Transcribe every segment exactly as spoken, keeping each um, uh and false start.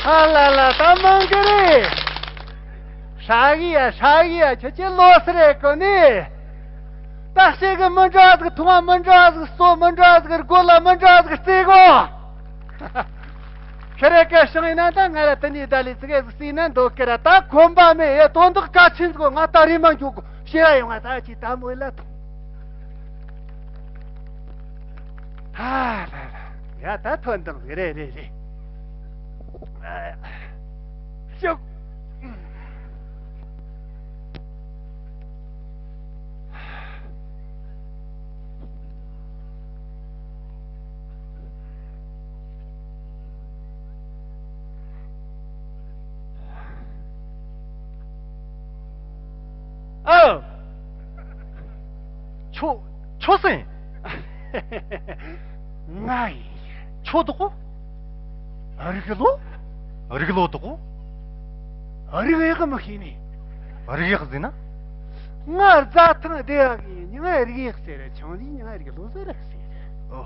ཨ་ལ་ལ། ད་མང་གི་རེད། ཧྲ་གི་ཡ། ཧྲ་གི་ཡ། ཁྱོད་ཀྱི་ལོ་སི་རེད་གོ་ནི། ད་ཤེ་གི་མི་འདྲ་ཟིག་འཐུང་བ། མི་འདྲ་ཟིག་གསོ། མི་འདྲ་ཟིག་རྒོལ་ལ། མི་འདྲ་ཟིག་རྩེ་གོ། ཁེ་རེ་ཀ་ཤང་ཡིན་ན་ད་ང་ར་དེ་ནས་ད་ལི་ཙི་གེ་ཟིག་སྲིད་ན་འདོད་ཀི་ར། ད་ཁོམ་པ་མེད་ཡ། དོན་དག་གལ་ཆེན་ཟིག་ང་ད་རེ་མ་འཇུག་གོ། ཕྱིར་ར་ཡོང་ང་། ད་ཅི་ད་མོ་ལ་ཐོངས། ཨ་ལ་ལ། ཡ། ད་ཐོན་དང་ཟིག་རེད་རེད་རེད། ཤོག། ཨ། ཁྱོད། ཁྱོད་སུ་ཡིན། ང་ཡིན། ཁྱོད་དོག་གོ། རིག་ལོ། རིག་ལོ་དོག་གོ། རིག་ཡག་མི་ཤེས་ནི། རིག་ཡག་ཟེར་ན། ང་རྫ་ཐང་སྡེ་བ་གི་མྱིང་ང་རིག་ཡག་ཟེར། ཆུང་དུས་མྱིང་ང་རིག་ལོ་ཟེར་ར་ཟེར། ཨོ།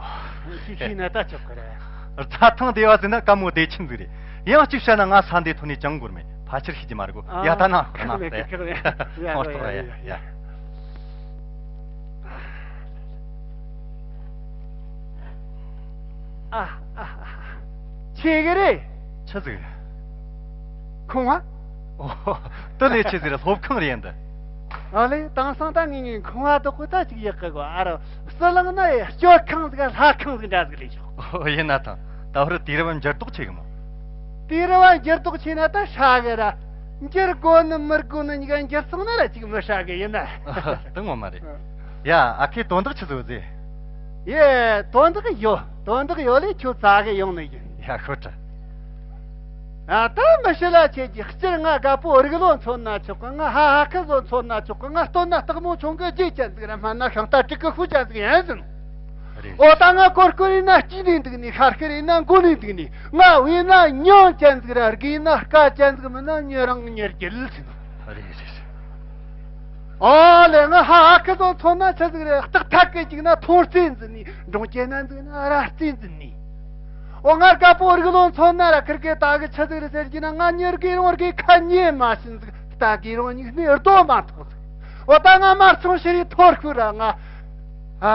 ཤེས་ཤེས་ན་ད་ཆོག་གི་རེད། རྫ་ཐང་སྡེ་བ་ཟེར་ན་དཀའ་མོ་བདེ་ཆེན་ཟིག་རེད། ཡང་གཅིག་བཤད་ན་ང་ས་འདི་ཐོན་ནས་ཅང་འགོར་མེད། ཕལ་ཆེར་ཤེས་ཀྱི་མ་རེད་གོ། ཡ། ད་ན་ཁོ་ན་རེད། ཁོང་ལྟོགས་རེད། ཡ། ཨ་ཨ་ཨ། ཆེ་གི་རེད། ཆི་ཟིག་ཁང་བ། ཨོ། དེ་ལས་ཆི་ཟིག་རེད། སློབ་ཁང་རེད་འདི། ཨ་ལེ། དེང་སང་ད་ངས་ངས་ཁང་བ་དོག་གོ་ད་ཅིག་ཡག་གི་གོ། ཨ་རོ། ཟི་ལིང་ན་ཡ་སྤྱོད་ཁང་ཟིག་ལྷ་ཁང་ཟིག་འདྲ་ཟིག་ལས་ཆོག་ཨོ། ཡིན་ན་ཐང་། ད་བར་དུས་རབས་འགྱུར་ལྡོག་ཆེ་གི་མོ། དུས་རབས་འགྱུར་ལྡོག་ཆེ་ན་ད་ཧྲ་གི་ར། འགྱུར་དགོས་ནི་མི་དགོས་ནི་གཉིས་ཀ་འགྱུར་སོང་ན་ར་ཅིག་མི་ཧྲ་གི་ཡིན་ན། དེ་ངོ་མ་རེད། ཡ། ཨ་ཁེ་དོན་དག་ཆི་ཟིག་ཟེ། ཡེ། དོན་དག་ཡོད། དོན་དག་ཡོད་ལས་ཁྱོད་ཙ་གི་ཡོང་ནི་ཡིན། ཡ། ཤོད་དྲ། ཨ། ད་མི་ཤི་ལ་ཁྱེད་ཀྱིས་སྤྱིར་ང་རྒད་པོ་རིག་ལོ་མཚོན་ན་ཆོག་གི། ང་ཧ་ཧ་ཁི་བཟོ་མཚོན་ན་ཆོག་གི། ང་སྟོད་ན་སྟག་མོ་ཆུང་གི་རྗེས་ཅན་ཟིག་ར། སྨད་ན་ཤིང་རྟ་དྲུག་གི་ཤུལ་ཅན་ཟིག་ཡིན་ཟིན། རེད། ཨོ། ད་ང་ཀོར་ཀོར་ཡིན་ན་སྐྱིད་ནས་འདུག་ནི། ཤར་ཤར་ཡིན་ན་མགོ་ནས་འདུག་ནི། ང་བུད་ན་མྱང་ཅན་ཟིག་ར། རྒས་ན་སྐ་ཅན་ཟིག་མིན་ན་མྱི་རང་མྱི་རྒྱལ་ཟིན། རེད་རེད་རེད། ཨོ་ལེ། ང་ཧ་ཧ་ཁི་ཚོ་མཚོན་ན་ཆི་ཟིག་རེད། སྟག་ཐག་གི་ཅིག་ན་ཐོར་རྩེ་འཛིན་ནི། འབྲོང་རྒྱལ་ན་འཛིན་ན་ར་རྩེ་འཛིན་ནི། ཨོ། ང་རྒད་པོ་རིག་ལོ་མཚོན་ན་ར་ཁིར་གེ་ད་གི་ཆི་ཟིག་རེད་ཟེར་གྱི་ན། ང་མྱི་རྒས་རུང་རྒས་ཁ་ཉེ་མ་བྱིན་ཟིག་ད་གི་རུང་མྱིག་ནས་རྡོ་མ་ཐོག་ཟིག་ཨོ། ད་ང་མར་ཆུང་ཤི་རི་ཐོར་ཁུ་ར། ང་ཨ་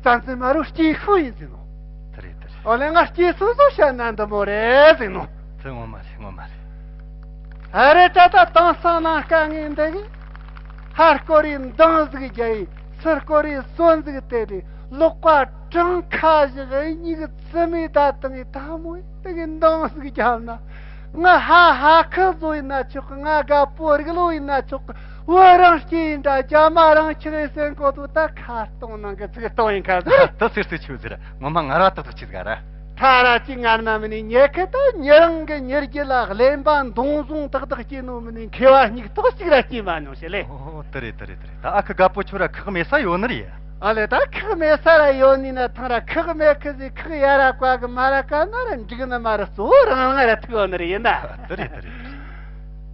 ཙན་ཙན་མ་རུ་སྐྱེས་ཤུ་ཡིན་ཟིན་ནོ། དེ་རེད་དེ་རེད། ཨོ་ལེ། ང་སྐྱེས་སོ་སོ་བཤད་ན་འདི་མོ་རེད་ཟིན་ནོ། དེ་ངོ་མ་རེད། ངོ་མ་རེད། ཨ་རེ། ད་ད་དེང་སང་ནང་དཀའ་ངལ་འདི་གི་ཧར་སྐོར་རེ་འདང་ཟིག་རྒྱ་ཡི། ཚུར་སྐོར་རེ་གསོན་ཟིག་དེ་རེད། ལོག་པ་གྲངས་ཁ་བཞག་གཉིས་ཀྱི་རྩི་མེད་ད་དང་ངི་ད་མོ་དེ་གི་འདང་ཟིག་རྒྱབ་ན། ང་ཧ་ཧ་ཁི་བཟོ་ཡིན་ན་ཆོག་གི། ང་རྒད་པོ་རིག་ལོ་ཡིན་ན་ཆོག་གི། བུ་རང་སྐྱེས་ཡིན་འདྲ། རྒྱ་མ་རང་ཁྱི་རེད་ཟེར་གོ་དུ་ད་ཁ་སྟོང་ནང་གི་ཚིག་སྟོང་ཡིན་ཁ་ཟེར། ད་ཟེར་ཟེར་ཆུ་ཟེར། ངོ་མ་ང་ར་ཏག་ཏག་ཆི་ཟིག་ར། ཐ་ར་ཅི་ངར་ན་མི་ནི་ཉེ་ཁི་ད་ཉེ་རང་གི་ཉེར་རྒྱུ་ལ་གླེན་པ་འདོང་བཟུང་ཏག་ཏག་སྐྱེས་ནོ་མི་ནི་མཁས་བ་སྙིགས་ཏོག་གཅིག་ར་སྐྱེས་མ་མྱོང་ཞེ་ལེ། ཨོ། དེ་རེད་དེ་རེད་དེ་རེད། ད་ཨ་ཁུ་རྒད་པོ་ཁྱོད་ར་ཁག་མེད་ས་ཡོད་ནི་རེད། ཨ་ལེ། ད་ཁག་མེད་ས་ར་ཡོད་ནི་ན་ཐང་ར། ཁག་མེད་ཁི་ཟིག་ཁག་ཡ་ར་བཀའ་གི་མ་ར་བཀའ་ན་ར་འགྲིག་ནི་མ་ར། གཙོ་བོ་རང་རང་ར་ཐུག་ཡོད་ནི་རེད་ཡིན་ན། དེ་རེད་དེ་རེད།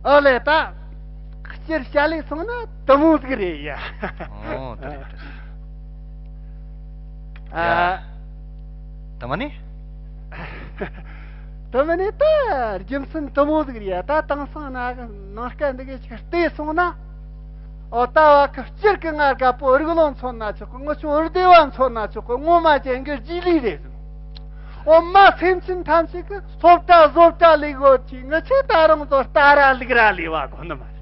ཨ་ལེ། ད་སྤྱིར་བཤད་ལས་སོང་ན་དེ་མོ་ཟིག་རེད་ཡ། ཨོ། དེ་རེད་དེ་རེད། ཨ། ཡ། དེ་མ་ནི། དེ་མ་ནི་ད་རྒྱུ་མཚན་དེ་མོ་ཟིག་རེད་ཡ། ད་དེང་སང་ན་ནང་སྐད་འདི་གི་ཅིག་བལྟས་སོང་ན། ཨོ། ད་བ་ཁི་སྤྱིར་གི་ང་རྒད་པོ་རིག་ལོ་མཚོན་ན་ཆོག་གི། ངི་ཆོ་རུ་སྡེ་བ་མཚོན་ན་ཆོག་གི། ངོ་མ་ཅན་གི་རྗེས་ལུས་རེད་ཟིན། ཨོ། མ་སེམས་ཅན་ཐམས་ཅད་གི་སློབ་གྲྭ་བཟོ་གྲྭ་ལས་གོ་ཅི། ངི་ཆོ་ད་རུང་ཚོ་རྟ་ར་ལུག་ར་ལས་བ་གོ་ནི་མ་རེད།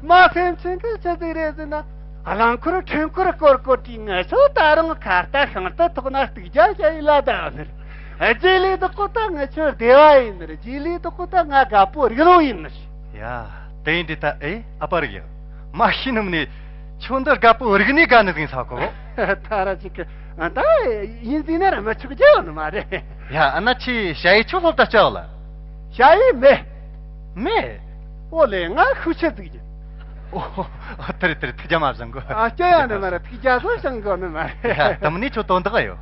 མ་སེམས་ཅན་གི་ཆི་ཟིག་རེད་ཟིན་ན། རླངས་འཁོར་འཕྲུལ་འཁོར་སྐོར་སྐོར་དུས་ངི་ཆོ་ད་རུང་ཁ་རྟ་ཤིང་རྟ་ཐོག་ན་སྟུག་རྒྱ་བྱ་ཡི་ལ་ད་ནི་རེད། རྗེས་ལུས་དག་གོ་ད་ངི་ཆོ་སྡེ་བ་ཡིན་ནི་རེད། རྗེས་ལུས་དག་གོ་ད་ང་རྒད་པོ་རིག་ལོ་ཡིན་ནི་རེད། ཡ། དེ་ཡིན་དུས་ད་ཨེ་ཨ་པ་རིག་ཡ། མ་ཤི་ནི་མིན་ནི་ཁྱོད་འདི་རྒད་པོ་རིག་ནས་དགའ་ནི་ཟིན་ས་གོ། ད་ར་ཅིག་གི་ད་ཡིན་ཟིན་ན་ར་མི་ཆོག་རྒྱུ་ཡོད་ནི་མ་རེད། ཡ། ཨ་ན་ཁྱོས་ཞ་ཡི་ཆོ་སློབ་གྲྭ་བཅའ་བ་ལ། ཞ་ཡི་མེད། མེད། ཨོ་ལེ། ང་ཤུགས་ཆེ་ཟིག་ཡིན། ཨོ། དེ་རེད་དེ་རེད། ཐུགས་རྒྱ་མ་བཞེངས་གོ། ཨ། སྐྱོ་ཡ་ནི་མ་རེད། ཐུགས་རྒྱ་སོ་བཞེངས་གོ་ནི་མ་རེད། ཡ། དེ་མིན་ནི་ཁྱོད་དོན་དག་ཡོད།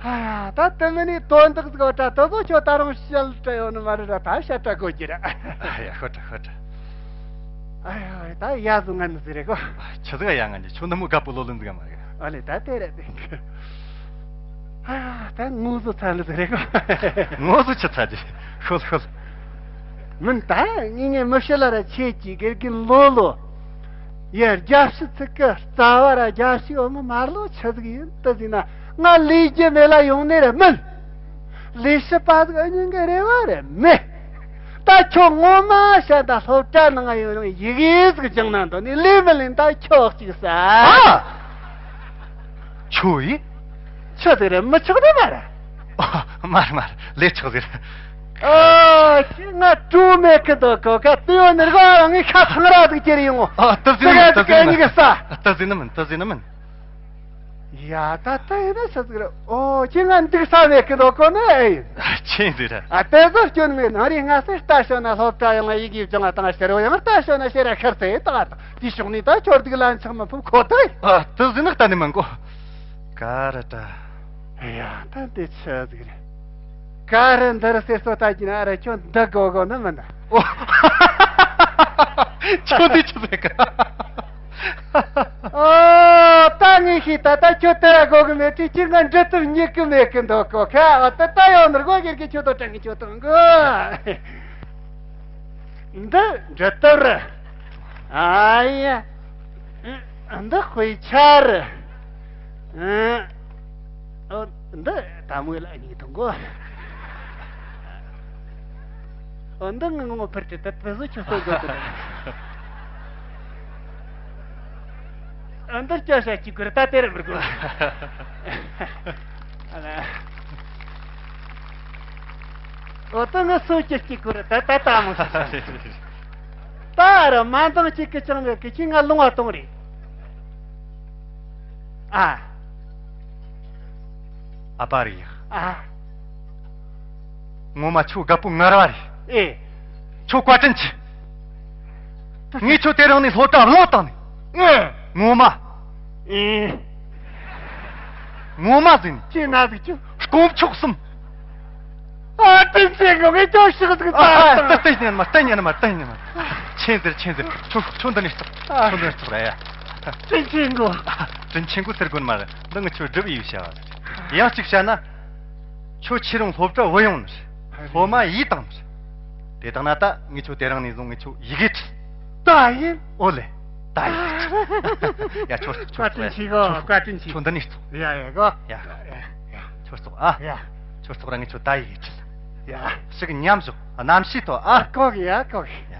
ཨ། ད་དེ་མིན་ནི་དོན་དག་ཟིག་ཡོད་དྲ། དེ་ཚོ་ཁྱོད་ད་རུང་བཤད་བྲ་ཡོད་ནི་མ་རེད་ར། ད་བཤད་བྲ་དགོས་ཀྱི་ར། ཨ་ཡ། ཤོད་དྲ་ཤོད་དྲ། ཨ་ཡ། ད་ཡ་ཟུ་ང་ནི་ཟིག་རེད་གོ། ཆི་ཟིག་ཡ། ང་ནི་ཁྱོད་འདི་མོ་རྒད་པོ་ལོ་ལོན་ཟིག་མ་རེད། ཨ་ལེ། ད་དེ་རེད་དེ། ཨ་ཡ། ད་ངོ་ཟུ་ཚ་ལི་ཟིག་རེད་གོ། ངོ་ཟུ་ཆི་ཚ་རྒྱུ། ཤོད་ཤོད། མིན། ད་ངས་ངའི་མི་ཤི་ལ་ར་ཆེ་གི་དགེ་རྒན་ལོ་ལོ། ཡ། རྒྱལ་སྤྱི་ཚིག་གི་རྩ་བ་ར་རྒྱལ་སྤྱི་འོ་མི་མར་ལོ་ཆི་ཟིག་ཡིན་དུ་ཟིན་ན། ང་ལས་རྒྱུ་མེད་ལ་ཡོང་ནི་ར་མིན། ལས་བྱེད་པ་ཟིག་ཨ་ཉིན་གི་རེ་བ་ར་མེད། ད་ཁྱོད་ངོ་མ་བཤད་ད་སློབ་གྲྭ་ནང་ཡོད་ཡི་གེ་ཟིག་སྦྱང་ན་འདོད་ནི། ལས་མི་ལེན། ད་ཁྱོད་གཅིག་ཟ། ཨ། ཁྱོད་ཡིན། ཆི་ཟིག་རེད། མི་ཆོག་ནི་མ་རེད། ཨ། མ་རེད་མ་རེད། ལས་ཆོག་ཟིག་རེད། ཨ། ཁྱེད་ང་སྤྲོ་མེད་གི་འདུག་གོ་ཁ་དུ་ཡོད་ནི་རྒོ་ངའི་ཁ་ཚང་ར་ཟིག་ཁྱེར་ཡོང་ངོ་། ཨ། སྟབས་ཟིན་མིན། སྟབས་ཟིན་མིན། སྟབས་ཟིན་ནི་མིན། སྟབས་ཟིན་ནི་མིན། ཡ། ད་ལྟ་ཡིན་ན་ཆི་ཟིག་རེད། ཨོ། ཁྱེད་ང་འདུག་ས་མེད་གི་འདུག་གོ་ནི་ཨེ་ཡིན། ཆི་ཟིག་རེད། ཨ། དེ་ཚོ་སྐྱོན་མེད། ནང་རིག་སྔ་སེ་ལྟ་ཞོ་ན་སློབ་གྲྭ་ཡོང་ང་ཡི་གེ་སྦྱང་བ་དང་ཕྱིར་ཡང་ལྟ་ཞོ་ན་ཕྱིར་ར་ཁར་ཚེ་ད་ད་དེའི་ཕྱོགས་ནས་ད་ཁྱོད་སྡུག་ལན་ཆགས་མི་ཕོད་ཁོ་ཐག་ཡིན། ཨ། དེ་ཟིན་ན་གཏན་ནས་མིན་གོ། ག་རེ་ད། ཡ། ད་འདི་ཆི་ཟིག་རེད། ག་རེ་འདི་རེད་ཟེར་སོ་ད་ཀྱི་ན་རེ་ཁྱོད་འདི་དགོ་དགོ་ནི་མིན་ད། ཨོ། ཁྱོད་འདི་ཆི་ཟེར་གི། ཨོ། ད་ངས་ཤེས་ད། ད་ཁྱོད་དེ་ར་དགོ་གི་མེད་དུས་ཁྱེད་ང་འབྲི་ཐུབ་ཉིད་གི་མེད་གི་འདུག་གོ་ཁ། ཨོ། ད་ད་ཡོང་ནི་རྒོ་གེར་གི་ཁྱོད་དོ་དྲན་གི་ཁྱོད་དོ་གོ། འདི་འབྲི་ཐུབ་རེད། ཨ་ཡ། འདི་དཔེ་ཆ་རེད། ཨ། འདི་དམ་བེ་ལ་གཉིས་ཐོན་གོ། འདི་ངང་ངོ་ཕར་དྲི་ད་དེ་ཚོ་ཁྱོད་སོ་དགོས་དེ། འདི་སྐྱ་ཤ་གཅིག་གུར་ད་དེར་མི་དགོས། ཨ་ལ། འོ་ད་ངས་སོ་སྐྱ་གཅིག་གུར་ད་ད་ད་མོ་ཟེར། ད་ར་མ་འདང་གཅིག་གི་ཅང་མེད་གི་ཅི་ང་ལུང་བ་གཏོང་རེད། ཨ། ཨ་ཕ་རེད་ཡ། ཨ། ངོ་མ་ཁྱོད་རྒད་པོ་ངར་བ་རེད། ཨེ། ཁྱོད་བཀའ་དྲིན་ཆེ། ངས་ཁྱོད་དེ་རིང་ནས་སློབ་གྲྭ་བླངས་བཏང་ནས། ཨེ། ངོ་མ། ཨེ། ངོ་མ་ཟིན། ཅི་ན་ཟིག་ཅི། དཀོན་མཆོག་གསུམ། ཨ། དྲིན་ཆེན་གོ། ངས་ཁྱོད་ཤག་ཟིག་ཨ། ཨ། ད་ལྟ་ཉན་མ་ལྟ་ཉན་མ་ལྟ་ཉན་མ། ཆེན་ཟེར་ཆེན་ཟེར། ཁྱོད་ཁྱོད་འདི་ནས་ཙོག་ཨ། ཁྱོད་འདི་ནས་ཙོག་ར་ཡ། དྲིན་ཆེན་གོ། དྲིན་ཆེན་གོ་ཟེར་དགོས་མ་རེད། འདི་ངས་ཁྱོད་སྒྲུབ་ཡིས་བྱ་བ་རེད། ཡང་གཅིག་བྱ་ན། ཁྱོད་ཁྱེད་རང་སློབ་གྲྭ་བུད་ཡོང་ནི་རེད། སློབ་མ་ཡིས་བཏང་ནི་རེད། དེ་དང་ན་ད་ངས་ཁྱོད་དེ་རིང་ནས་བཟུང་ངས་ཁྱོད་ཡི་གེ་ཁྲིད། ད་ཡིན། ཨོ་ལེ། ད་ཡིན། ཡ། ཁྱོད་ཙོག་ཁྱོད་ཙོག་བཀའ་དྲིན་ཆེ་གོ། བཀའ་དྲིན་ཆེ། ཁྱོད་འདི་ནས་ཙོག་ཡ་ཡ་གོ། ཡ། ཁྱོད་ཙོག་ཨ། ཡ། ཁྱོད་ཙོག་ར་ངས་ཁྱོད་ད་ཡི་གེ་ཁྲིད། ཡ། ཞིག་མཉམ་བཞག་རྣམ་ཤེས་ཐོག་ཨ། གོ་གི་ཡ་གོ་གི། ཡ།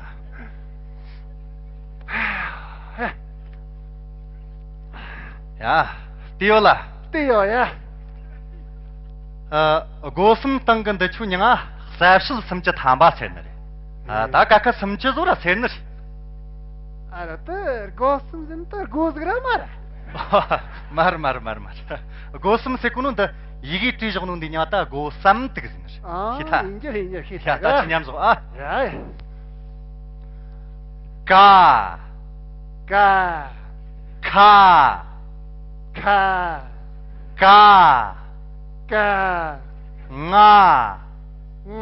ཡ། བལྟས་ཡོད་ལ། བལྟས་ཡོད་ཡ། ཨ། སྒོ་གསུམ་སྟེང་གི་འདི་ཆོ་མྱིང་ང་གསལ་བྱེད་སུམ་ཅུ་ཐམ་པ་ཟེར་ནི་རེད། ཨ། ད་ཀ་ཁ་སུམ་ཅུ་བཟོ་ར་ཟེར་ནི་རེད། ཨ་ར། དེ་སྒོ་གསུམ་ཟེར་ན་དེ་སྒོ་ཟིག་ར་མ་རེད། མ་རེད་མ་རེད་མ་རེད་མ་རེད། སྒོ་གསུམ་ཟེར་གོ་ནོ་འདི་ཡི་གེ་བྲིས་བཞག་ནོ་འདི་མྱིང་ང་ད་སྒོ་གསུམ་དེ་གི་ཟེར་ནི་རེད། ཨ། ཤེས་ཐལ། ཡིན་རྒྱུ་རེད། ཡིན་རྒྱུ་རེད། ཤེས་ཡ། ཐལ་ད་ག་ཁྱོད་མཉམ་བཞག་ཨ། ཡ། ཀ། ཀ། ཁ། ཁ། ཀ། ཀ། ང་། ང་། ང་།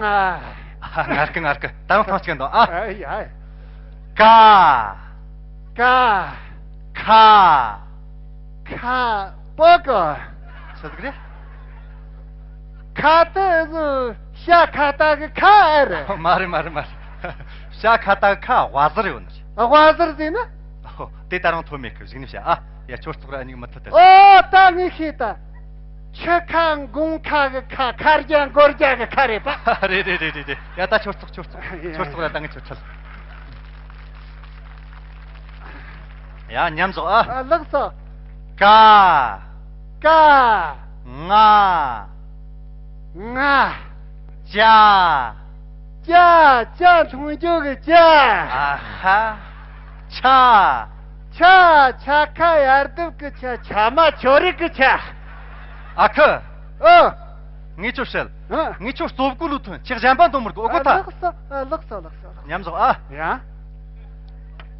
ང་། ངར་སྐད་ངར་སྐད། ད་ཡང་ཐང་ཆད་འདུག་ཨ། ཨ་ཡ། ཀ། ཀ། ཁ། ཁ། པོ་ཀོ། ཆི་ཟིག་རེད། ཁ་དེ་ཟུ་ཤ་ཁ་ཏ་གི་ཁ་ཨེ་རེད། མ་རེད་མ་རེད་མ་རེད། ཤ་ཁ་ཏ་གི་ཁ་དབའ་ཟུར་ཡོད་ནི་རེད། དབའ་ཟུར་ཟེར་ན། ཨོ། དེ་ད་རུང་ཐོན་མེད་གི། གཞུག་ནས་བཤད་ཨ། ཡ། ཁྱོད་ཙོག་ར་ཨ་མྱིག་མི་ཐུབ་དེ། ཨོ། ད་ངས་ཤེས་ད། ཆུ་ཁ་འགོང་ཁ་གི་ཁ། ཁ་རྒྱ་འགོར་རྒྱ་གི་ཁ་རེད་པ། རེད་རེད་རེད་རེད་རེད། ཡ། ད་ཁྱོད་ཙོག་ཁྱོད་ཙོག་ཁྱོད་ཙོག་ར་ད་ངས་ཁྱོད་ཁྲིད། ཡ། མཉམ་བཞག་ཨ། ཨ། ལགས་སོ། ཀ། ཀ། ང་། ང་། ཅ། ཅ། ཅ་འཐུང་རྒྱུ་གི་ཅ། ཨ་ཧ། ཆ། ཆ། ཆ་ཁ་ཡར་དུབ་གི་ཆ། ཆ་མ་ཆོ་རིག་གི་ཆ། ཨ་ཁུ། ཨོ། ངས་ཁྱོད་བཤད། ཨ། ངས་ཁྱོད་སྟོབས་གོ་ལུ་ཐོན་ཅིག་གཞན་པ་འདོན་མི་དགོས། ཨོ་གོ་ཐལ། ལགས་སོ། ཨ། ལགས་སོ་ལགས་སོ་ལགས་སོ། མཉམ་བཞག་ཨ། ཡ།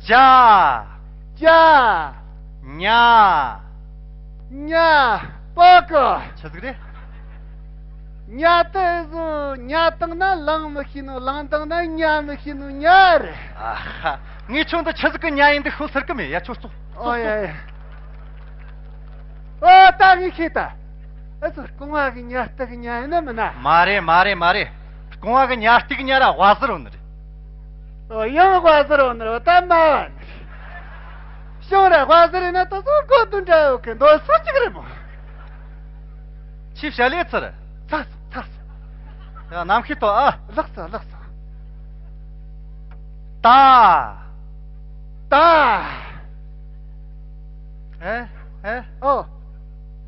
ཅ། ཅ། ཉ། ཉ། པོ་ཀོ། ཆི་ཟིག་རེད། ཉ་དེ་ཟུ་ཉ་བཏང་ན་ལངས་མི་ཤེས་ནོ། ལངས་བཏང་ན་ཉལ་མི་ཤེས་ནོ་ཉ་རེད། ཨ་ཧ། ངས་ཁྱོད་འདི་ཆི་ཟིག་གི་ཉ་ཡིན་འདི་ཤོད་ཟེར་གི་མེད། ཡ། ཁྱོད་ཙོག་ཨོ་ཡ་ཡ། ཨོ། ད་ངས་ཤེས་ད། ཨ་ཙི། རྐང་བ་གི་ཉ་སྟག་གི་ཉ་ཡིན་ན་མིན་ན། མ་རེད་མ་རེད་མ་རེད། རྐང་བ་གི་ཉ་སྟག་གི་ཉ་ར་དབའ་ཟུར་ཡོད་ནི་རེད། ཡང་དཔའ་ཟུར་འོང་ནི་རེད་ད་མ་བ་ནི། ཤོང་ར་དཔའ་ཟུར་ཡིན་ན་ད་སོ་གོ་དུ་འདྲ་ཡོད་གི་འདོད་སོ་གཅིག་རེད་མོ། ཆི་བྱ་ལས་ཚར། ཚར་སོང་ཚར་སོང་། ཡ་ནམ་ཤི་ཏོ་ཨ། ལགས་སོ་ལགས་སོ། ད། ད། ཨེ། ཨེ། ཨོ།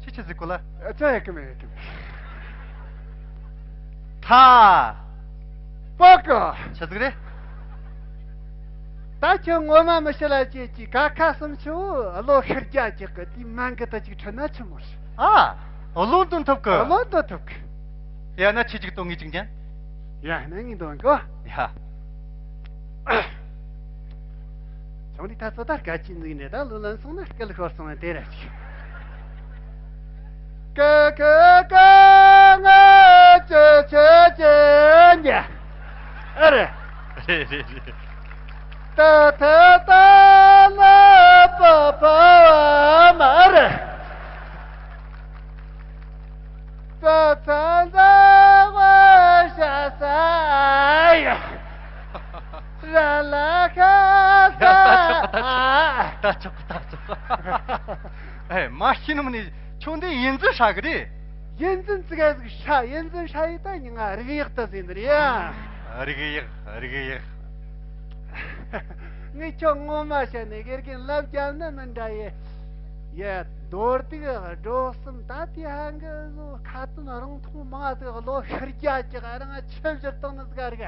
ཆི་ཆི་ཟིག་གོ་ལ། ཨ་ཅོ་ཡ་ཀི་མེ་ཡ་ཀི་མེ། ཐ། པོ་ཀོ། ཆི་ཟིག་རེད། ད་ཁྱོད་ངོ་མ་མི་ཤི་ལ་ཅེས་ཀྱི་ཀ་ཁ་སུམ་ཆུ་བློ་ཤར་རྒྱ་ཅིག་གི་དེའི་མན་གི་ད་ཅིག་ཁྲིད་ན་ཆི་མོ་རེད། ཨ། བློ་འདོན་ཐུབ་གི། བློ་འདོན་ཐུབ་གི། ཡ་ན་ཆི་ཅིག་དོན་ངེས་ཅིག་ཉན། ཡ་ན་ངས་འདོན་གོ། ཡ། ཚོང་འདི་ད་ཚོ་ད་དཀའ་ཅི་འཛིག་འདྲེ་ད་ལོ་ལོན་སོང་ན་སྐལ་ཤོར་སོང་ན་དེ་ར་ཅིག་ཀ་ཀ་ཀ་ང་ཅི་ཅི་ཅི་ཉ། ཨ་རེ། རེད་རེད་རེད། ད་ད་ད་ན་པ་པ་བ་མ་རེད། ཙ་ཙ་ཙ་བ་ཤ་ས་ཡ། ར་ལ་ཁ་ཡ་ད་ཆོག་གི་ད་ཆོག་གི་ད་ཆོག་གི་ད་ཆོག་གི། ཨེ་མ་ཤི་ནམ་ནི་ཁྱོད་འདི་ཡིན་འཛིན་ཧྲ་གི་རེད། ཡིན་འཛིན་ཙི་ག་ཟིག་ཧྲ་ཡིན་འཛིན་ཧྲ་ཡི་ད་ཉི་ང་རིག་ཡག་ད་ཟིན་རེད་ཡ། རིག་ཡག་རིག་ཡག་ངས་ཁྱོད་ངོ་མ་བཤད་ནས་དགེ་རྒན་ལབ་རྒྱབ་ན་མི་འདྲ་ཡི། ཡ་མདོར་བསྡུས་སྒྲོ་གསུམ་ད་དེ་ཧ་འགི་བཟོ་ཁ་ཏོན་རང་མཐོང་མང་ཟིག་བློ་ཤར་རྒྱ་ཅིག་རང་ཆུ་བཞུར་བཏང་ནི་ཟིག་རིག་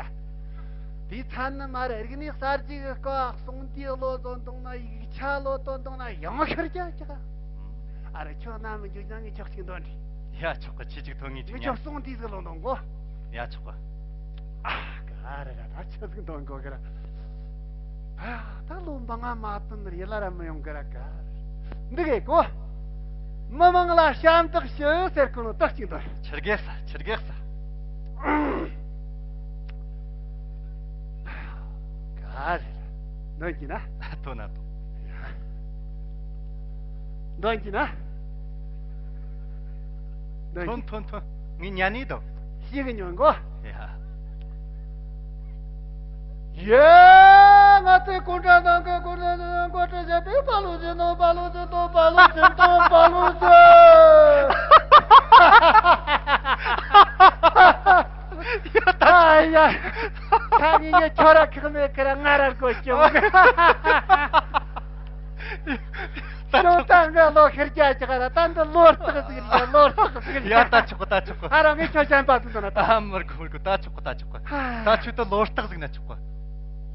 དེའི་ཚན་ནི་མ་རེད། རིག་གནས་གསར་བརྗེ་གི་སྐབས་གསུང་དེའི་བློ་བཟོ་འདུག་ན་ཡིག་ཆ་བློ་བཏོན་འདུག་ན་ཡང་ཤར་རྒྱ་ཅིག་ཨ་རེ་ཁྱོད་ན་མི་འཇུག་ན་ངས་ཁྱོད་ཅིག་འདོན་དྲི། ཡ་ཆོག་གི་ཆི་ཅིག་ཐོན་ངེས་ཅིག་ངས་ཉན། ཁྱོད་གསུང་དེའི་ཟིག་བློ་འདོན་གོ། ཡ་ཆོག་གི། ཨ་ག་རེ་ར་ད་ཆི་ཟིག་འདོན་དགོས་གི་ར། ཨ་ད་ལོ་འབངས་ང་མ་བཏོན་ནི་ཡིད་ལ་ར་མི་ཡོང་གི་ར་ག་རེ། འདི་གས་གོ། མི་མང་ལ་ཞབས་འདེགས་ཞུ་ཟེར་གོ་ནོ་ད་གཅིག་འདོན། ཆི་རྒས་ས་ཆི་རྒས་ས། ག་རེ་ར། འདོན་གྱི་ན། ཐོན་ན་ཐོན། འདོན་གྱི་ན། འདོན་གྱི། ཐོན་ཐོན་ཐོན། ངས་ཉན་ནི་དང་། ཤེས་གི་ཉོན་གོ། ཡ། ཡེ། ང་ཚོའི་གུང་ཁྲན་ཏང་གི་གུང་ཁྲན་ཏང་གི་འགོ་ཁྲིད་བྱས་པའི་པ་ལུ་ཅི་ནོ་པ་ལུ་ཅི་ནོ་པ་ལུ་ཅི་ནོ་པ་ལུ་ཅི། ཡ་ད། ཨ་ཡ། ད་ངས་ཁྱོད་ར་ཁག་མེད་ཁི་ར་ང་ར་དགོས་ཀྱི། ད་ཆོག་ད་ང་ལོ་ཤར་རྒྱ་ཅིག་ར་ད་འདི་ལོ་རྟགས་ཟིག་རེད་ལོ་རྟགས་ཟིག་རེད། ཡ་ད་ཆོག་གི་ད་ཆོག་གི། ཨ་ར་ངས་ཁྱོད་གཞན་པ་ཟིག་འདོན་ན་ད། ཨ་མི་དགོས་མི་དགོས་ད་ཆོག་གི་ད་ཆོག་གི། ད་ཆོག་ད་ལོ་རྟགས་ཟིག་ན་ཆོག་གི།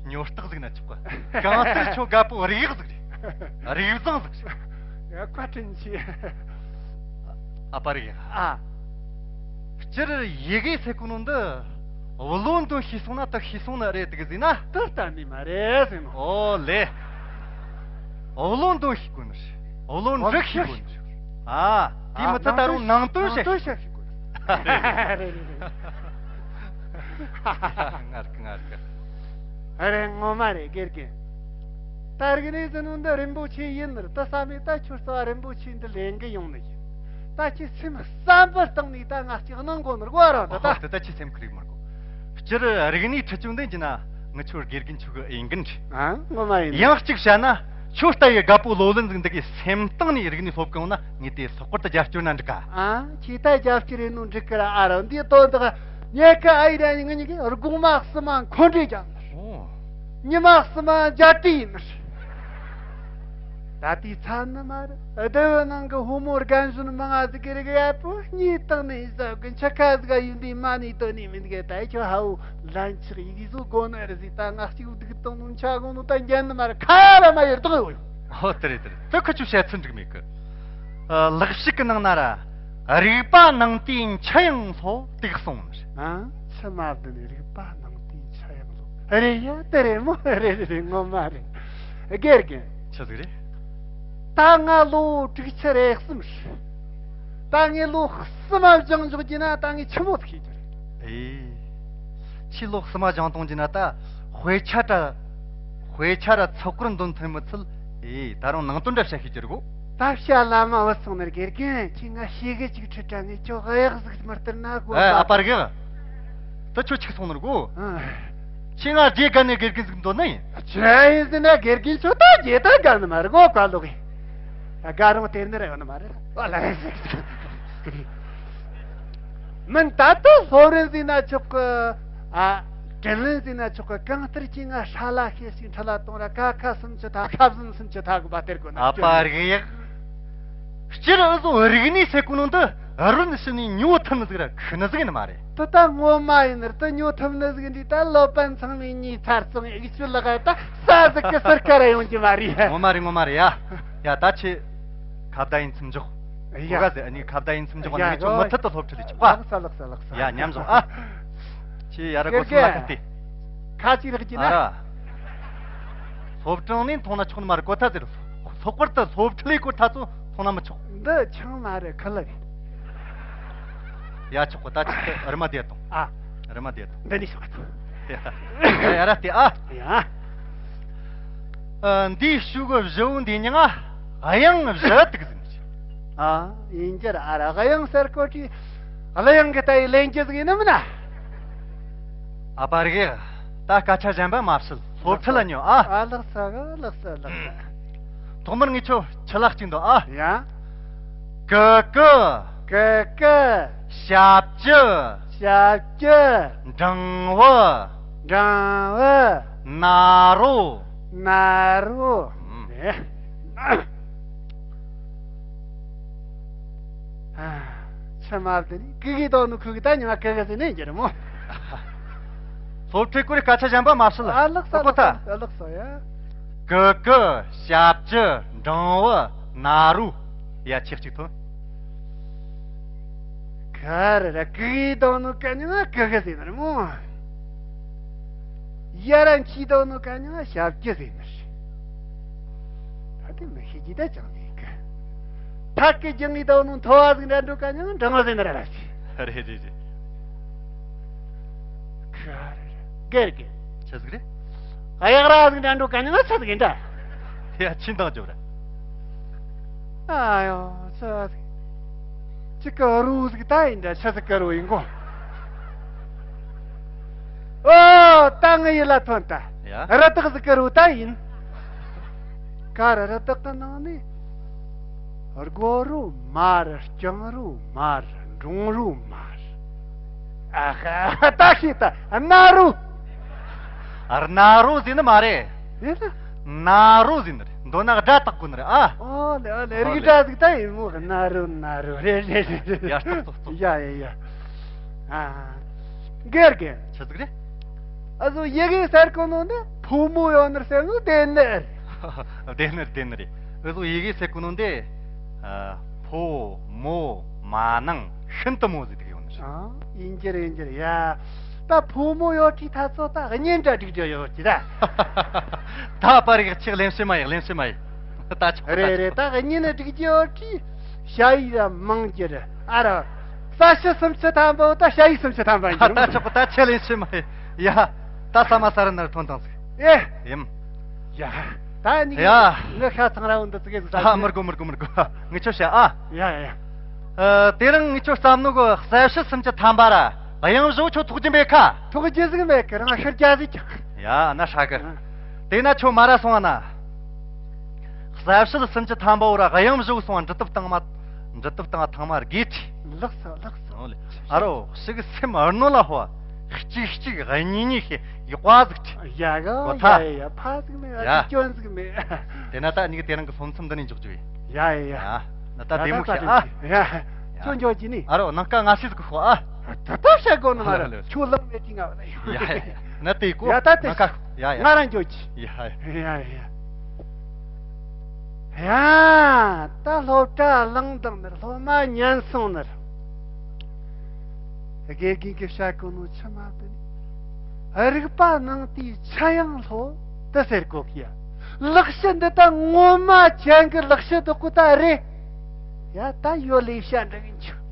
ཉོ་རྟགས་ཟིག་ན་ཆོག་གི། གང་ལྟར་ཁྱོད་དགའ་པོ་རིག་ཡག་ཟིག་རེད། རིག་བཟང་ཟིག་རེད། ཡ་བཀའ་དྲིན་ཆེ། ཨ་པ་རིག་ཡག་ཨ། སྤྱིར་ཡི་གེ་ཟེར་གོ་ནོ་འདི་བློ་འདོན་ཤེས་སོང་ན་ད་ཤེས་སོང་ནི་རེད་དེ་གི་ཟིན་ན། ད་གཏན་ནས་མ་རེད་ཟེར་ནོ། ཨོ་ལེ། བློ་འདོན་ཤེས་དགོས་ནི་རེད། བློ་འདྲི་ཤེས་དགོས་ནི་རེད། ཨ། དེ་མི་ཚད་ད་རུང་ནང་དོན་བཤད་ཤེས། ནང་དོན་བཤད་ཤེས་དགོས་ནི་རེད། ངར་གི་ངར་གི། ཨ་རེད་ངོ་མ་རེད་དགེ་རྒན། ད་རིག་གནས་ཟེར་ནོ་འདི་རིན་པོ་ཆེ་ཡིན་ནི་རེད། ད་བསམ་མེད་ད་ཁྱོད་རྩ་བ་རིན་པོ་ཆེ་འདི་ལེན་གི་ཡོང་ནི་ཡིན། ད་ཁྱེད་སེམས་བསམ་པ་བཏང་ནས་ད་ང་གཅིག་གནང་དགོས་ནི་རེད་གོ་ར་ད་ད། ཨོ་དེ་ད་ཁྱེད་སེམས་ཁུར་མི་དགོས། སྤྱིར་རིག་གནས་ཁྲིད་ཆུང་འདི་ཡིན་ན་ངི་ཆོ་དགེ་རྒན་ཆོ་གི་འོས་འགན་རེད། ཨ་ངོ་མ་ཡིན། ཡང་གཅིག་བཤད་ན་ཁྱོད་ལྟ་བུའི་རྒད་པོ་ལོ་ལོན་ཟིག་འདི་གའི་སེམས་གཏིང་ནས་རིག་གནས་སློབ་གི་ཡོང་ན་ངས་དེ་ལྷག་པར་དུ་རྒྱབ་སྐྱོར་ན་འགྲིག་ག་ཨ་ཁྱེད་ད་རྒྱབ་སྐྱོར་ཡིན་ནོ་འགྲིག་གི་ར་ཨ་རོ་འདི་དོན་དག་ཉེ་ཁ་ཨ་ཡི་ར་ཡིན་ངི་གི་སྒོ་མ་གསུམ་མ་འཁོན་འགྲས་རྒྱབ་ནི། ཨོ། ཉི་མ་གསུམ་མ་རྒྱ་ཏི་ཡིན་ནི། ད་ལྟའི་ཚ་ནི་མ་རེད། སྡེ་བའི་ནང་གི་ཕོ་མོ་རྒན་གཞོན་མང་ང་ཟིག་གི་རིགས་ཡག་པོ་གཉིས་བཏང་ནས་ཟབ་གི་འཆི་ཁ་ཟིག་ཡིན་དུས་མ་ནི་དོན་ནི་མི་འདུག་གི་ད་ཁྱོད་ཧ་བོ་ལན་ཆགས་ཡི་གེ་བཟོ་དགོས་ནི་རེད་ཟིག་ད་ང་གཅིག་སྡུག་བཏང་ནོ་འཆའ་དགོས་ནོ་ད་འགྱན་ནི་མ་རེད་ཁ་ར་མ་ཡེར་དོག་ཡོད། ཨོ་དེ་རེད་དེ་རེད། དེ་ཁ་ཆུ་བཤད་ཚུལ་འགྲིག་མེད་གི། ཨ། ལེགས་བཤད་གི་ནང་ན་ར། རིག་པ་ནང་དུས་འཆི་ཡང་སློབ་དེ་གསུངས་ནི་རེད། ཨ། ཆི་མ་བདེ་ནི་རིག་པ་ནང་དུས་འཆི་ཡང་སློབ། རེད་ཡ་དེ་རེད་མོ་རེད་རེད་རེད་ངོ་མ་རེད། དགེ་རྒན། ཆི་ཟིག་རེད། ད་ང་ལོ་དྲུག་ཅུ་རེ་གསུམ་རེད། ད་ངས་ལོ་གསུམ་མ་སྦྱངས་འཇོག་རྒྱུ་ན་ད་ངས་ཆི་མོ་ཟིག་ཤེས་རྒྱུ་རེད། ཨེ། ཁྱེད་ལོ་གསུམ་མ་སྦྱངས་གཏོང་རྒྱུ་ན་ད་དཔེ་ཆ་འདྲ། དཔེ་ཆ་ར་ཚགས་པར་འདོན་ཐུབ་མི་ཚུལ། ཨེ། ད་རུང་ནང་དོན་འདྲ་བཤད་ཤེས་རྒྱུ་རེད་གོ། ད་བཤད་ལ་མ་བུད་སོང་ནི་རེད་དགེ་རྒན། ཁྱེད་ང་ཤེས་གི་ཅིག་ཁྲིད་དྲ་ངས་ཁྱོད་གཡག་ཟིག་མི་སྟེར་ན་དགོས་ཨེ། པ། ཨ་པ་རེད་གི། ད་ཁྱོད་ཆིག་སོང་ནི་རེད་གོ། ཨ། ཁྱེད་ང་རྗེ་དགའ་ནས་དགེ་རྒན་ཟིག་འདོད་ནི་ཡིན། ཆི་ཡིན་ཟེར་ན་དགེ་རྒན་ཚོ་ད་རྗེ་ད་དགའ་ནི་མ་རེད་གོ། དགའ་ལོག་ཡིན། དགའ་རུང་དེ་ནི་རེ་ཡོད་ནི་མ་རེད། ཨོ་ལ་ལ་ཟིག་མིན་ད་ལྟ་སློབ་རིམ་ཟིན་ན་ཆོག་གི། ཨ། དྲིན་ལན་ཟིན་ན་ཆོག་གི། གང་ལྟར་གྱིས་ང་ཧྲ་ལ་ཤེས་ཤིག་ཁྲི་ལ་གཏོང་ར། ཀ་ཁ་སུམ་ཅུ་ཐ། ཁ་བཟུམ་སུམ་ཅུ་ཐ་གི་བ་དེར་གོ་ན། ཨ་ཕ་རེད་ཡག་སྤྱིར་འུ་ཟོ་རིག་གནས་ཟེར་གོ་ནོ་འདི་རུན་ཞི་ནས་ཉོ་ཐུབ་ནི་ཟིག་ར་ཁུ་ནི་ཟིག་ནི་མ་རེད། དེ་ད་ངོ་མ་ཡིན་ནི་རེད། དེ་ཉོ་ཐུབ་ནི་ཟིག་འདི་ད་སློབ་དཔོན་ཚང་མས་ཉོས་ཚར་སོང་། ཡིག་ཆུ་ལག་ད་ས་ཟིག་གི་ཟུར་ཁ་ར་ཡོང་རྒྱུ་མ་རེད། ངོ་མ་རེད། ངོ་མ་རེད་ཡ། ཡ་ད་ཁྱེད་ཁ་བརྡ་ཡིན་མཚམས་འཇོག་ཡ། གོ་ག་ཟེ་ཨ་ནི་ཁ་བརྡ་ཡིན་མཚམས་འཇོག་ཡ་ང་ཚོ་མུ་མཐུད་དུ་སློབ་ཁྲིད་ལས་ཆོག་པ། ལགས་སོ་ལགས་སོ་ལགས་སོ། ཡ་མཉམ་བཞག་ཨ། ཁྱེད་ཡ་ར་གོ་སོང་ལ་ཁ་གཏད། ཁ་ཅིག་རག་གི་ན། ཨ་ར། སློབ་གྲྭ་ནས་མཐོང་ན་ཆོག་ནི་མ་རེད་གོ་ཐ་ཟེར། ལྷག་པར་དུ་སློབ་ཁྲིད་ལས་སྐོར་ཐ་ཚོ་མཐོང་ན་མི་ཆོག་འདི་ཆང་མ་རེད་ཁུ་ལ་རེད། ཡ་ཆོག་གོ་ད་ཆིག་ཏུ་རི་མ་བསྡད་དང་། ཨ། རི་མ་བསྡད་དང་། འདི་ནས་ཤོག་ཨ། ཡ་ཡ་ར་བལྟས་ཨ། ཡ། ཨ། འདིའི་ཤུ་གུ་བཞི་བོ་འདི་མྱིང་ང་དབྱངས་བཞི་དུག་ཟིན་ཨ། ཡིན་རྒྱུ་ར་ཨ་ར་དབྱངས་ཟེར་གོ་དུས་གླུ་དབྱངས་ཀྱི་ལྟ་བུའི་ལེན་རྒྱུ་ཟིག་ཡིན་ནམ་ན། ཨ་ཕ་རེད། ད་སྐད་ཆ་གཞན་པ་མ་བཤད། སློབ་ཁྲིད་ལ་ཉོ་ཨ། ཨ་ལགས་སོ་ལགས་སོ་ལགས་སོ། ཐོག་མར་ངས་ཁྱོད་ཆི་ལ་གཅིག་འདུག་ཨ། ཡ། ཀི་ཀི། ཀི་ཀི། ཞབས་ཀྱུ། ཞབས་ཀྱུ། འགྲེང་བུ། འགྲེང་བུ། ན་རོ། ན་རོ། ཨུམ། ཨེ། ཨ། ཆི་མ་བདེ་ནི་ཀི་ཀི་དང་ནུ་ཁུ་གི་ད་ཉི་མ་ཀི་ཀི་ཟེར་ནས་འགྱུར་མོ། སློབ་ཁྲིད་སྐོར་སྐད་ཆ་གཞན་པ་མ་བཤད་ལ། ཨ་ལགས་སོ་ལགས་སོ་ལགས་སོ་ཡ། ཀི་ཀི། ཞབས་ཀྱུ། འགྲེང་བུ། ན་རོ། ཡ་ཆེ་གཅིག་ཐོན། ག་རེ་རེད་ཀི་ཀི་དང་ནུ་ཀ་ཉི་མ་ཀི་ཀི་ཟེར་ནི་རེད་མོ། ཡ་ར་མཆིས་དང་ནུ་ཀ་ཉི་མ་ཞབས་ཀྱུ་ཟེར་ནི་རེད། ད་དེ་མི་ཤེས་ཀྱི་ད་ཅང་མེད་གི། ཐག་གི་རྒྱང་ངེས་དང་ནུ་མཐོ་བ་ཟིག་འདྲ་འགྲོ་ཀ་ཉི་མ་འགྲེང་བུ་ཟེར་ནི་རེད་ལ་ཤི། རེད་རེད་རེད། ག་རེ་རེད་གེར་གེར། ཆི་ཟིག་རེད། གཡག་ར་ཟིག་འདྲ་འགྲོ་ཀ་ཉི་མ་ཆི་ཟིག་ཡིན་འདྲ། ཡ་ཕྱིན་དང་རྒྱབ་ར། ཨ་ཡོ་ཆི་ཟིག་ཅི་ཀ་རུ་ཟིག་ད་ཡིན་འདྲ་ཆི་ཟིག་ཀ་རུ་ཡིན་གོ། ཨོ་ད་ངའི་ཡིད་ལ་ཐོན་ད། ཡ། རི་དྭགས་ཟིག་ཀ་རུ་ད་ཡིན། ག་རེ་རི་དྭགས་ཀྱི་ནང་ནས། སྒོ་རུ་མ་རེད། རྐྱང་རུ་མ་རེད། འབྲོང་རུ་མ་རེད། ཨ་ཧ་ད་ཤེས་ད་རྣ་རུ། རྣ་རུ་ཟེར་ནི་མ་རེད། ཡིན་ན། ན་རོ་ཟེར་ནི་རེད། མདོར་ན་སྒྲ་བཏགས་དགོས་ནི་རེད་ཨ། ཨོ་ལེ་ཨོ་ལེ་ཨོ་རིགས་ལེ། སྒྲ་ཟིག་ད་ཡིན་མོ་རྣ་རུ་རྣ་རུ་རེད་རེད་རེད་རེད། ཡ་སྟག་སྟག་སྟག་ཡ་ཡ་ཡ། ཨ། རྒན་རྒན། ཆི་ཟིག་རེད། ཨ་ཟོ་ཡི་གེ་ཟེར་གོ་ནོ་འདི་ཕོ་མོ་ཡོད་ནི་རེད་ཟེར་ནོ་བདེན་ནི་རེད། བདེན་ནི་རེད་བདེན་ནི་རེད། ཨ་ཟོ་ཡི་གེ་ཟེར་གོ་ནོ་འདི། ཨ། ཕོ་མོ་མ་ནིང་ཤིན་ཏུ་མོ་ཟེར་དུ་ཡོད་ནི་རེད། ཨ། ཡིན་གྱི་རེད་ཡིན་གྱི་རེད་ཡ། ད་ཕོ་མོ་ཡོད་ཁྲི་ཐ་ཚོ་ད་གཉེན་འདྲ་སྒྲིག་རྒྱུ་ཡོད་ཀྱི་ད། ད་པར་ཡག་ཆེག་ལེན་ཤེས་མ་ཡག་ལེན་ཤེས་མ་ཡག་ད་ཆོག་ད་རེད་རེད་ཆོག་ད་གཉེན་ནི་སྒྲིག་རྒྱུ་ཡོད་ཁྲི། ཞ་ཡི་ར་མང་གྱི་རེད་ཨ་ར། ས་ཤི་སུམ་ཅུ་ཐམ་པོ་ད་ཞ་ཡི་སུམ་ཅུ་ཐམ་པ་ཡིན་ད་ཆོག་ད་ཆེ་ལེན་ཤེས་མ་ཡག་ཡ། ད་ས་མ་ས་ར་ནར་ཐོན་དང་ཟིག་ཨེ། ཡིན། ཡ། ད་ནི་ཡ། ངི་ཤ་ཚང་ར་འོན་ད་ཙི་གེ་ཟིག་ས། ཨ་མི་རྒོ་མི་རྒོ་མི་རྒོ། ངི་ཆོ་ཤ་ཨ། ཡ་ཡ་ཡ། ཨ། དེ་རིང་ངི་ཆོ་བསམ་ནོ་གི་གསལ་བཤད་སུམ་ཅུ་ཐམ་པ་ར་དབྱངས་བཞི་ཆོ་ཐོག་རྒྱུ་མེད་ཁ། ཐོག་རྒྱུ་ཟིག་མེད་ཁ་རང་ཤར་རྒྱ་ཟིག་ཁྱག་ཡ་ན་ཧྲ་གི། ཨ། དེ་ན་ཆོ་མ་ར་སོང་བ་ན། གསལ་བཤད་སུམ་ཅུ་ཐམ་པ་བོ་ར་དབྱངས་བཞི་སོང་བ་འབྲི་དེབ་སྟེང་མ། འབྲི་དེབ་སྟེང་ཐང་མ་དགེ་ཁྲི། ལགས་སོ་ལགས་སོ། ཨོ་ལེ། ཨ་རོ་ཞིག་སེམས་ཨར་ནོ་ལ་ཧོ། གཅིག་གཅིག་གཉིས་གཉིས་ཤེས་ཡག་པ་ཟིག་ཁྲི། ཡ་གོ་ཐ། ཡ་ཡ་ཕ་ཟིག་མེད་ཡ། ཨ་སྐྱོན་ཟིག་མེད། དེ་ན་ད་ཉིག་དེ་རིང་གི་སློབ་མཚམས་འདི་ནས་འཇོག་རྒྱུ་ཡིན། ཡ་ཡ་ཡ། ཡ། ན་ད་བདེ་མོ་ཤེས་ཨ། ཡ། ཁྱོད་འཇོག་གྱི་ནི། ཨ་རོ་ནང་ཀ་ང་སི་ཟིག་ཤོ་ཨ། ད་ད་བཤད་དགོས་ནི་མ་རེད། ཁྱོད་ལམ་མེད་ཀྱི་ང་བ་ལ་ཡོད། ཡ་ཡ་ཡ། ན་དེ་གོ། ཡ་ད་དེ་ནང་ཀ་ཤོ། ཡ་ཡ། ང་རང་འཇོག་གྱི། ཡ་ཡ། ཡ་ཡ། ཡ། ད་སློབ་གྲྭ་བླངས་དང་ནི་སློབ་མ་ཉན་སོང་ནི། དགེ་རྒན་གྱིས་བཤད་གོ་ནོ་ཆི་མ་བདེ་ནི། རིག་པ་ནང་དེའི་ཆ་ཡང་ལྷོ་དེ་ཟེར་གོ་གི་ཡ། ལག་ཤི་འདི་ད་ངོ་མ་ཅན་གི་ལག་ཤི་འདུག་གོ་ད་རེད། ཡ་ད་ཡོད་ལས་བཤད་འདྲ་གི་འཆུ།